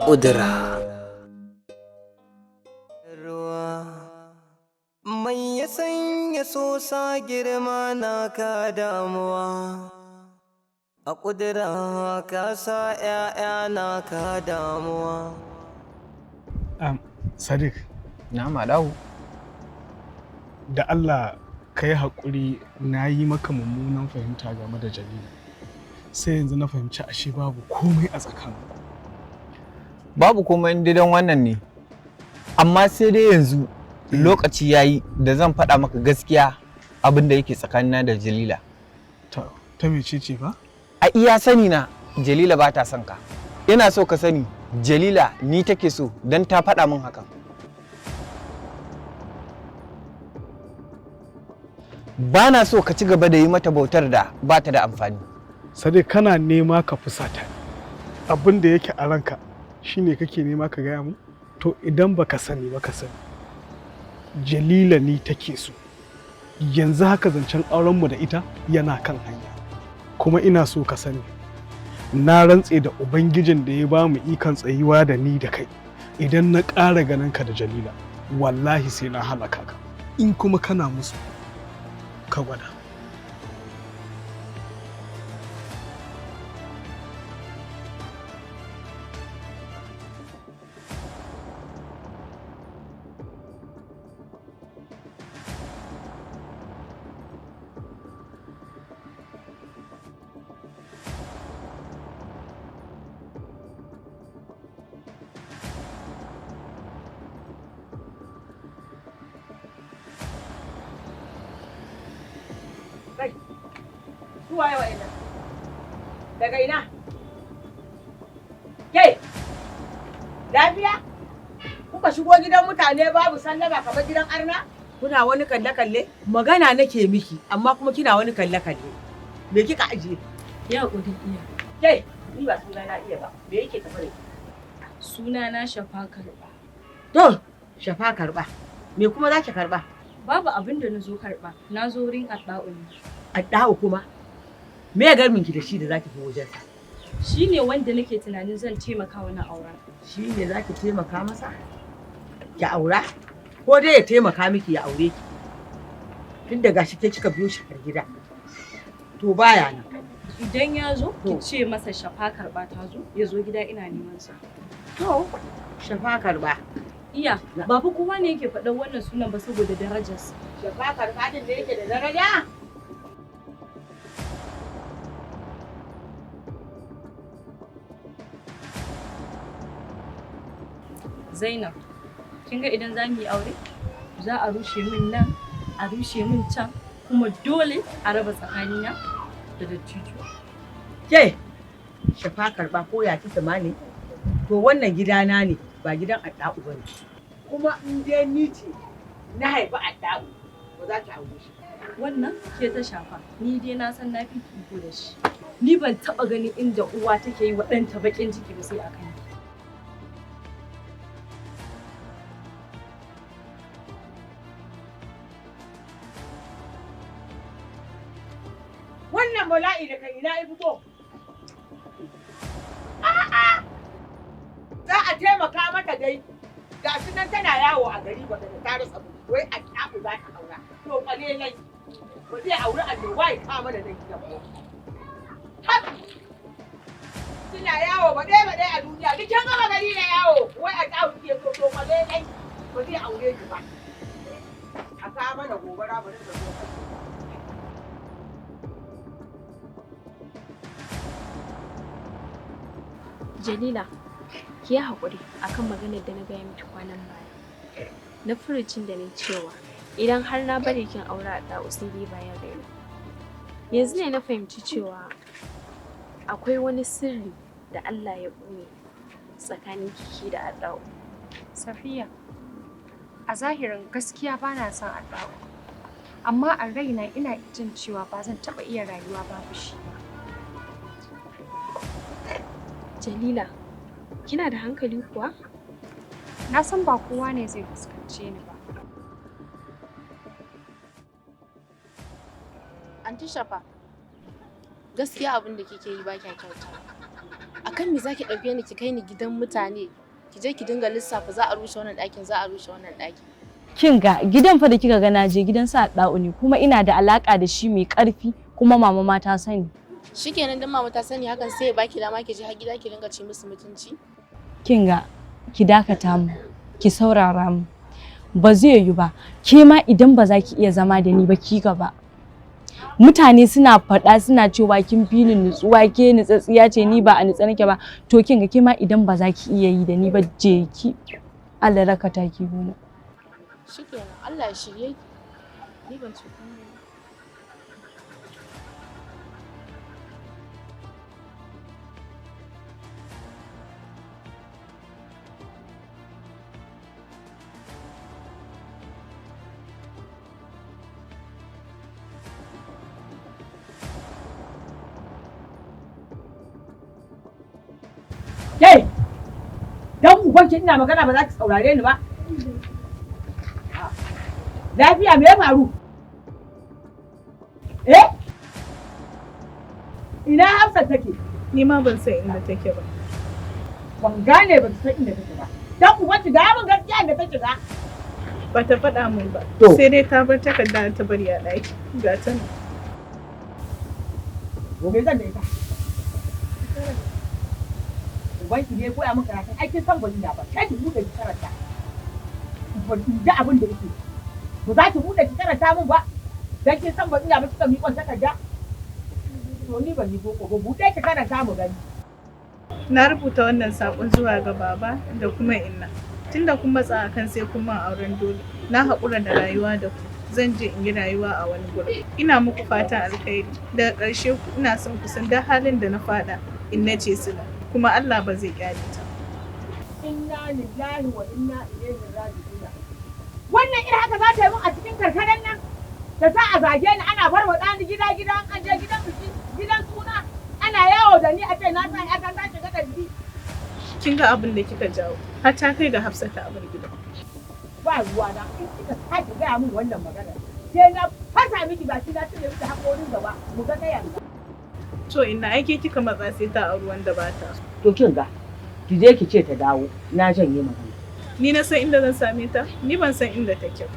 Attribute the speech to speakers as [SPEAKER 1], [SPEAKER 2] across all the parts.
[SPEAKER 1] Ƙudura. Ruwa mai ya sanya sosa girma na ka damuwa. A ƙudura ka sa ‘ya'ya na ka damuwa.
[SPEAKER 2] Sadiq,
[SPEAKER 3] Na dawo.
[SPEAKER 2] da Allah ka yi haƙuri, na yi maka mummunan fahimta game da Jalila. Sai yanzu na fahimci ashe babu komai a tsakaninku.
[SPEAKER 3] Babu komai in dai don wannan ne. Amma sai dai yanzu lokaci yayi da zan faɗa maka gaskiya abin da yake tsakanina da Jalila.
[SPEAKER 2] Ta mece ce ba?
[SPEAKER 3] A iya sani na, Jalila ba ta son ka. Ina so ka sani, Jalila ni take so don ta faɗa min hakan. Ba na so ka ci gaba da yi mata bautar da ba ta da amfani.
[SPEAKER 2] Sadiq, kana nema ka fusata ni. Abin da yake a ranka shine kake nema ka gaya mu? To, idan baka sani ba, ka sani. Jalila ni take so. Yanzu haka zancen aurenmu da ita yana kan hanya. Kuma ina so ka sani, na rantse da Ubangijin da ya ba mu ikon tsayuwa da ni da kai. Idan na ƙara ganin ka da Jalila, wallahi sai na halaka ka. In kuma kana musu, ka gwada.
[SPEAKER 4] Kai, su waye wa'annan? Daga ina? Ke, lafiya? Kuka shigo gidan mutane babu sallama kamar gidan arna? Kuna wani kalle-kalle? Magana nake miki, amma kuma kina wani kalle-kalle. Me kika ajiye?
[SPEAKER 5] Ya haƙuri, iya.
[SPEAKER 4] Ke, ni ba suna na iya ba. Me yake tafe da ke?
[SPEAKER 5] Suna na Shafa Karɓa.
[SPEAKER 4] To, Shafa Karɓa. Me kuma za ki karɓa?
[SPEAKER 5] Babu abin da na zo karɓa. Na zo wurin Adda'u ne.
[SPEAKER 4] Adda'u kuma? Me ya garmin ki da shi da za ki fi wajensa?
[SPEAKER 5] Shi ne wanda nake tunanin zan taimaka wa na aura.
[SPEAKER 4] Shi ne za ki taimaka masa? Ki aura? Ko dai ya taimaka miki ya aure ki? Tun da gashi ke kika biyo shi har gida. To, baya nan.
[SPEAKER 5] Idan ya zo, ki ce masa Shafa Karɓa ta zo, ya zo gida, ina neman sa.
[SPEAKER 4] To, Shafa Karɓa.
[SPEAKER 5] Iya, ba fa kowa ne yake faɗan wannan sunan ba saboda darajarsa.
[SPEAKER 4] Shafa Karɓa din da yake da daraja?
[SPEAKER 5] Zainab, kin ga idan za mu yi aure, za a rushe min nan, a rushe min can, kuma dole a raba tsakanina da dattijo.
[SPEAKER 4] Ke, Shafa Karɓa, ko ya kike ma ne? To, wannan gidana ne, ba gidan Adda'u ba ne. Kuma in dai ni ce na haifi Adda'u, ba za ki aure shi.
[SPEAKER 5] Wannan ke ta shafa, ni dai na san na fi ki iko da shi. Ni ban taɓa ganin inda uwa take yi wa ɗanta baƙin ciki ba sai a kan ki.
[SPEAKER 4] Wannan bala'i daga ina ya fito? A'a! Za a taimaka mata dai. Ga shi nan tana yawo a gari ba ta rasa miji, wai Adda'u za ta aura. To, kalelai. Ba zai auri annoba ya kama mana nan gidan ba. Hab! Kina yawo ba ɗaya ba ɗaya a duniya, duk kin gama gari na yawo, wai Adda'u ke so, to kalelai. Ba zai aure ki ba. A kawo mana gobara bari ta zo kashe.
[SPEAKER 6] Jalila, ki yi haƙuri akan maganar da na gaya miki kwanan baya. Na furucin da na cewa idan har na bari kin aure a sai dai bayan raina. Yanzu ne na fahimci cewa akwai wani sirri da Allah ya ɓoye tsakanin kiki da Adda'u.
[SPEAKER 7] Safiya, a zahirin gaskiya ba na son Adda'u. Amma a raina ina jin cewa ba zan taɓa iya rayuwa babu shi ba.
[SPEAKER 6] Jalila, kina da hankali kuwa?
[SPEAKER 7] Na san ba kowa ne zai fuskance ni ba.
[SPEAKER 8] Anti Shafa, gaskiya abin da kike yi ba kya kyauta. Akan me zaki ɗauke ni ki kai ni gidan mutane? Ki je ki dinga lissafa za a rushe wannan ɗakin, za a rushe wannan ɗakin.
[SPEAKER 5] Kin ga gidan fa da kika ga naje gidan sa da'u ne, kuma ina da alaka da shi mai karfi, kuma mama ma ta sani.
[SPEAKER 8] Shikenan, dan mama ta sani hakan sai ya baki dama ki je har gida ki dinga ci musu mutunci?
[SPEAKER 5] Kin ga, ki dakata mu, ki saurara mu. Ba zai yiwu ba. Ke ma idan ba za ki iya zama da ni ba, ki gaba. Mutane suna faɗa, suna cewa kin fi ni nutsuwa, ke nutsatsiya ce, ni ba a nutsa nake ba. To kin ga, ke ma idan ba za ki iya yi da ni ba, je ki. Allah raka ta ki gona.
[SPEAKER 8] Shikenan, Allah ya shirye ki. Ni ban ce komai ba.
[SPEAKER 4] Ke, dan ubanki ina magana ba za ki saurare ni ba. Lafiya, me ya faru? Eh? Ina Hafsat take?
[SPEAKER 9] Ni ma ban san inda take ba.
[SPEAKER 4] Ban gane ba ki san inda take ba. Dan ubanki ga mun gaskiya inda ta shiga.
[SPEAKER 9] Ba ta faɗa min ba.
[SPEAKER 4] To.
[SPEAKER 9] Sai dai ta bar takarda ta bari a ɗaki. Ga ta nan.
[SPEAKER 4] Gobe zan da ita. Ubanki ne ya koya min karatun, ai kin san ban iya ba. Kai ki buɗe ki karanta. Ban ji abin da yake. Ba za ki buɗe ki karanta min ba. Dan kin san ban iya ba kika miƙon takarda. To ni ban yi boko ba, buɗe ki karanta mu gani.
[SPEAKER 9] Na rubuta wannan saƙon zuwa ga baba da kuma inna. Tunda kun matsa akan sai kun min auren dole. Na haƙura da rayuwa da ku. Zan je in yi rayuwa a wani gurin. Ina muku fatan alkhairi. Daga ƙarshe ina son ku san duk halin da na faɗa, inna ce sila. Kuma Allah ba zai ƙyale ta.
[SPEAKER 4] Inna lillahi wa inna ilaihi raji'un. Wannan irin haka za ta yi mun a cikin karkarar nan? Ta sa a zage ni, ana barbaɗa ni gida gida, an je gidan biki, gidan suna, ana yawo da ni a ce na sa ƴata ta shiga ɗari.
[SPEAKER 9] Kin ga abin da kika jawo. Har ta kai ga Hafsat ta bar gidan.
[SPEAKER 4] Ba ruwa na, in kika sake gaya min wannan magana sai na fasa miki baki, na cire miki haƙorin gaba, mu ga ta yanzu.
[SPEAKER 9] To inna, ai ke kika matsa sai ta auri wanda ba ta so.
[SPEAKER 4] To kin ga, ki je ki ce ta dawo, na janye magana.
[SPEAKER 9] Ni na san inda zan same ta, ni ban san inda take ba.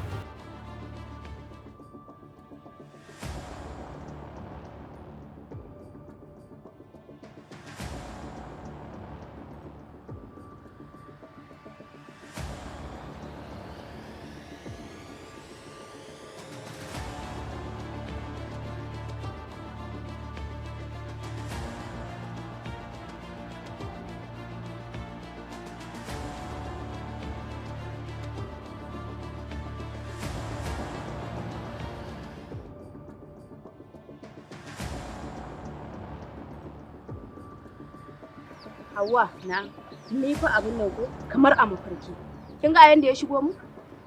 [SPEAKER 10] Hauwa, na ni fa abin nan ko kamar a mafarki. Kin ga yanda ya shigo mu?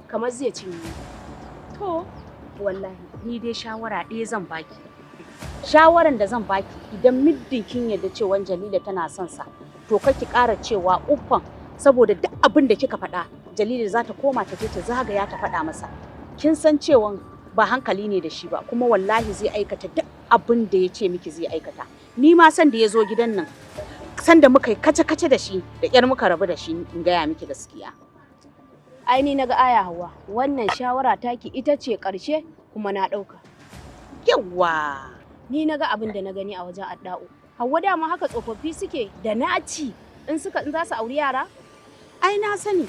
[SPEAKER 10] Kamar zai cinye ni.
[SPEAKER 7] To, wallahi ni dai shawara ɗaya zan baki. Shawaran da zan baki, idan middin kin yarda cewa Jalila tana son sa, to kar ki ƙara cewa uffan, saboda duk abin da kika faɗa, Jalila za ta koma ta je ta zagaya ta faɗa masa. Kin san cewa ba hankali ne da shi ba, kuma wallahi zai aikata duk abin da ya ce miki zai aikata. Ni ma san da ya zo gidan nan, san da muka yi kace-kace da shi, da ƙyar muka rabu da shi, in gaya miki gaskiya.
[SPEAKER 10] Ai ni naga aya Hauwa, wannan shawara taki ita ce ƙarshe kuma na ɗauka.
[SPEAKER 7] Yawwa!
[SPEAKER 10] Ni naga abin da na gani a wajen Adda'u. Hauwa, dama haka tsofaffi suke da naci in suka in za su auri yara.
[SPEAKER 7] Ai na sani,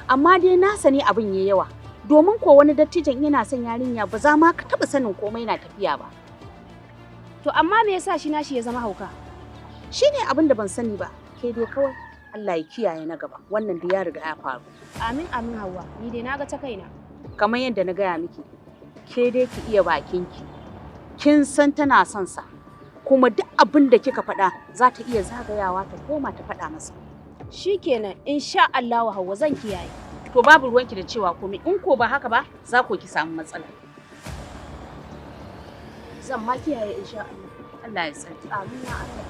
[SPEAKER 7] amma dai na sani abin yayi yawa. Domin ko wani dattijon yana son yarinya, ba za ma ka taɓa sanin komai na tafiya ba.
[SPEAKER 10] To amma me yasa shi nashi ya zama hauka?
[SPEAKER 7] Shi ne abin da ban sani ba, ke dai kawai Allah ya kiyaye na gaba, wannan da ya riga ya faru.
[SPEAKER 10] Amin amin Hauwa, ni dai naga ta kaina.
[SPEAKER 7] Kamar yadda na gaya miki, ke dai ki iya bakinki. Kin san tana son sa, kuma duk abin da kika faɗa za ta iya zagayawa ta koma ta faɗa masa.
[SPEAKER 10] Shikenan, insha Allah Hauwa, zan kiyaye.
[SPEAKER 7] To babu ruwanki da cewa komai, in ko ba haka ba za ko ki samu matsala.
[SPEAKER 10] Zan ma kiyaye insha Allah.
[SPEAKER 7] Allah ya tsare.
[SPEAKER 10] Amin ya Allah.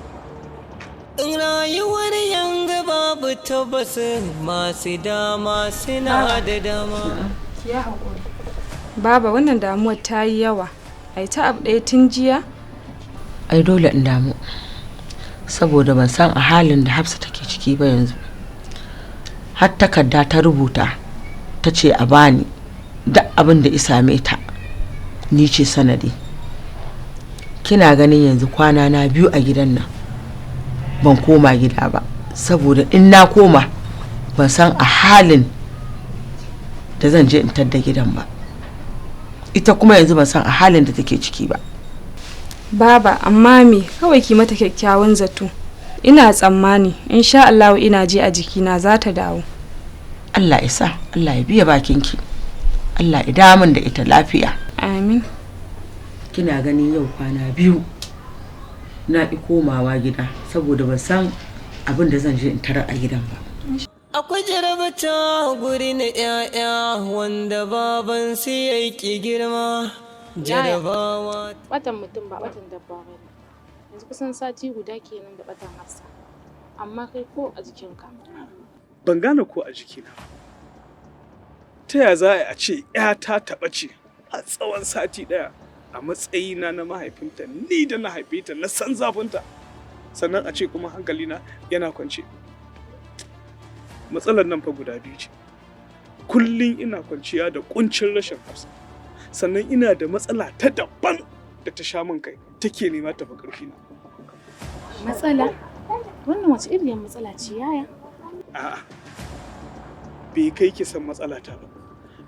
[SPEAKER 1] Rayuwar yanga babu tabbas, masu dama suna da dama.
[SPEAKER 11] Ki haƙuri. Baba, wannan damuwar ta yi yawa. Ai ta abu ɗaya tun jiya.
[SPEAKER 12] Ai dole in damu.
[SPEAKER 4] Saboda ban san a halin da Hafsa take ciki ba yanzu. Har takarda ta rubuta ta ce a bani duk abin da ya same ta ni ce sanadi. Kina ganin yanzu kwana na 2 a gidan nan ban koma gida ba, saboda in na koma ban san a halin da zan je in tadda gidan ba. Ita kuma yanzu ban san a halin da take ciki ba.
[SPEAKER 11] Baba, amma me kawai ki mata kyakkyawan zato. Ina tsammani insha Allah ina ji a jikina za ta dawo.
[SPEAKER 4] Allah ya sa, Allah ya biya bakinki. Allah ya damun da ita lafiya.
[SPEAKER 11] Amin.
[SPEAKER 4] Kina ganin yau kwana 2 na ki komawa gida saboda ban san abin da zan je in tarar a gidan ba.
[SPEAKER 1] Akwai jarabta guri na 'ya'ya wanda baban su ya ki girma. Jarabawa.
[SPEAKER 8] Batan mutum ba batan dabba ba ne. Yanzu kusan sati guda kenan da batan Hafsa. Amma kai ko a jikinka.
[SPEAKER 2] Ban gane ko a jikina ba. Ta ya za a ce 'yata ta ɓace a tsawon sati ɗaya a matsayina na mahaifinta, ni da na haife ta na san zafinta. Sannan a ce kuma hankalina yana kwance. Matsalar nan fa guda 2 ce. Kullum ina kwanciya da kuncin rashin Hafsa. Sannan ina da matsala ta daban da ta sha min kai take nema ta fi ƙarfi na.
[SPEAKER 8] Matsala? Wannan wace iriyar matsala ce yaya?
[SPEAKER 2] A'a, bai kai ki san matsala ta ba.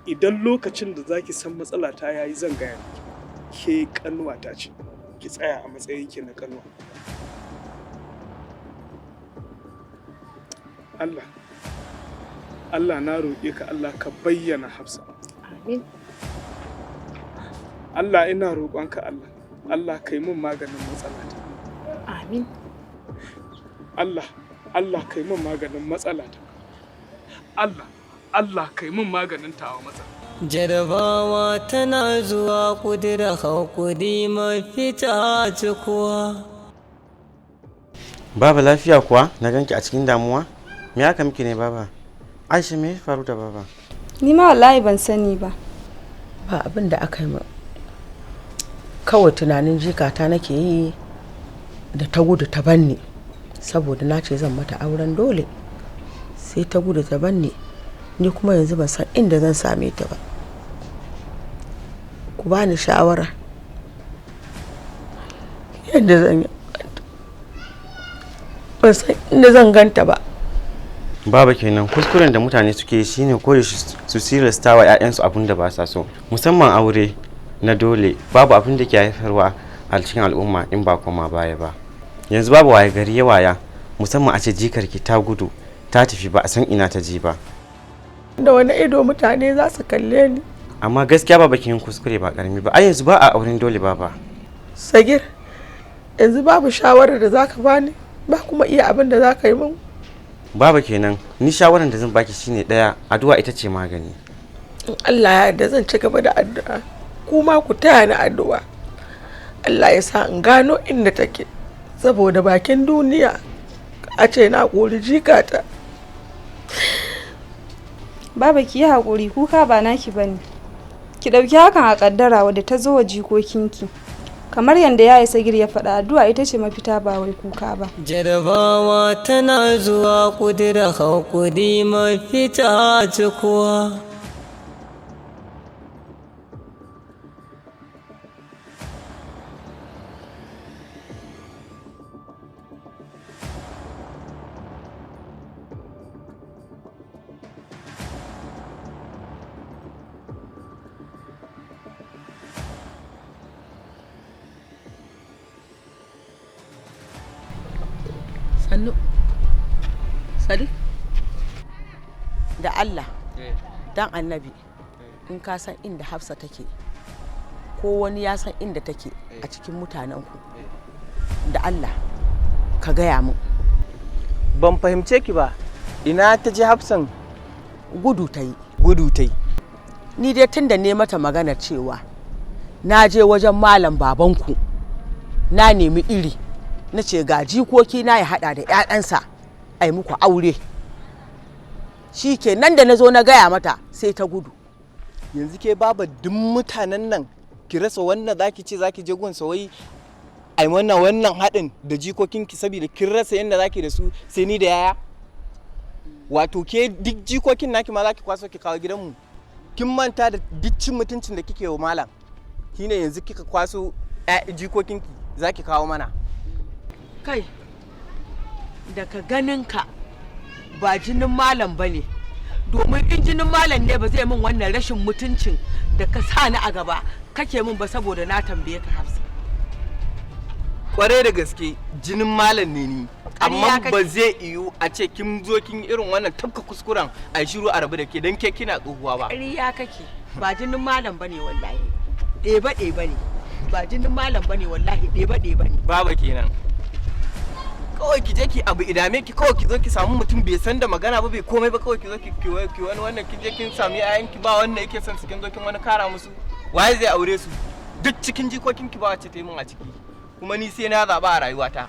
[SPEAKER 2] Idan lokacin da zaki san matsala ta yayi zan gaya miki. Ke kanuwa ta ce, ki tsaya a matsayin ki na kanuwa. Allah, Allah na roƙe ka, Allah ka bayyana Hafsa.
[SPEAKER 8] Amin.
[SPEAKER 2] Allah ina roƙonka Allah, Allah kai mun maganin matsalata.
[SPEAKER 8] Amin.
[SPEAKER 2] Allah, Allah kai mun maganin matsalata. Allah, Allah kai mun maganin tawa matsala.
[SPEAKER 1] Jarabawa tana zuwa kudura hakuri mafita cikuwa.
[SPEAKER 12] Baba lafiya kuwa? Na ganki a cikin damuwa? Me aka miki ne baba? Aisha me ya faru da baba?
[SPEAKER 11] Ni ma wallahi ban sani ba.
[SPEAKER 4] Ba abin da aka yi min. Kawai tunanin jikata nake yi da ta gudu ta banni saboda na ce zan mata auren dole, sai ta gudu ta banni, ni kuma yanzu ban san inda zan same ta ba. Ku bani shawara yadda zan yi, ban san inda zan ganta ba.
[SPEAKER 12] Baba kenan kuskuren da mutane suke yi shine koyaushe su tilasta wa 'ya'yansu abin da ba sa so, musamman aure na dole. Babu abin da ke haifarwa a cikin al'umma in ba koma baya ba. Yanzu babu waye gari ya waya, musamman a ce jikarki ta gudu ta tafi ba a san ina ta je ba.
[SPEAKER 4] Da wani ido mutane za su kalle ni?
[SPEAKER 12] Amma gaskiya baba kin kuskure ba karami ba. Ai yanzu ba a auren dole baba.
[SPEAKER 4] Sagir, yanzu babu shawarar da zaka bani, ba kuma iya abin da zaka yi min.
[SPEAKER 12] Baba kenan ni shawarar da zan baki shine daya, addu'a ita ce magani.
[SPEAKER 4] In Allah ya yarda zan ci gaba da addu'a. Kuma ku taya ni addu'a. Allah ya sa in gano inda take, saboda bakin duniya a ce na kori jikata.
[SPEAKER 11] Baba ki yi haƙuri, kuka ba naki bane. Ki ɗauki hakan a ƙaddara wadda ta zo wa jikokinki. Kamar yadda yaya Sagir ya faɗa, addu'a ita ce mafita ba wai kuka ba.
[SPEAKER 1] Jarabawa tana zuwa kudura hakuri mafita cikuwa.
[SPEAKER 4] Sannu. Sadiq. Da Allah, dan annabi, in ka san inda Hafsa take, ko wani ya san inda take a cikin mutanenku, da Allah ka gaya min.
[SPEAKER 3] Ban fahimce ki ba, ina ta je Hafsan?
[SPEAKER 4] Gudu ta yi.
[SPEAKER 3] Gudu ta yi.
[SPEAKER 4] Ni dai tun da ne mata magana cewa na je wajen malam babanku, na nemi iri, na ce ga jikoki na ya hada da 'ya'yansa ai muku aure. Shi ke nan da na zo na gaya mata sai ta gudu.
[SPEAKER 3] Yanzu ke baba duk mutanen nan ki rasa wannan zaki ce zaki je gunsa wai Ai wannan haɗin da jikokinki saboda kin rasa yadda zaki da su, sai ni da yaya. Wato ke duk jikokin naki ma zaki kwaso ki kawo gidanmu. Kin manta da duk cin mutuncin da kike wa malam, shine yanzu kika kwaso jikokinki zaki kawo mana.
[SPEAKER 4] Kai, daga ganinka ba jinin malam ba ne, domin in jinin malam ne ba zai min wannan rashin mutuncin da ka sa ni a gaba kake min ba, saboda na tambaye ka Hafsa.
[SPEAKER 3] Kwarai da gaske jinin malam ne ni, amma
[SPEAKER 4] Ƙarya kake.
[SPEAKER 3] ba zai yiwu a ce kin zo kin yi irin wannan tafka kuskuren a shiru a rabu da ke don ke kina tsohuwa ba.
[SPEAKER 4] Ƙarya kake, ba jinin malam ba ne wallahi, ɗeba ɗeba ne. Ba jinin malam ba ne wallahi, ɗeba ɗeba ne.
[SPEAKER 3] Baba kenan. Kawai ki je ki abu idame ki, kawai ki zo ki samu mutum bai san da magana ba, bai komai ba, kawai ki zo ki wani wannan, kin je kin sami ayan ki, ba wannan yake son su, kin zo kin wani kara musu. Waye zai aure su? Duk cikin jikokin ki ba wacce ta yi min a ciki, kuma ni sai na zaba a rayuwata.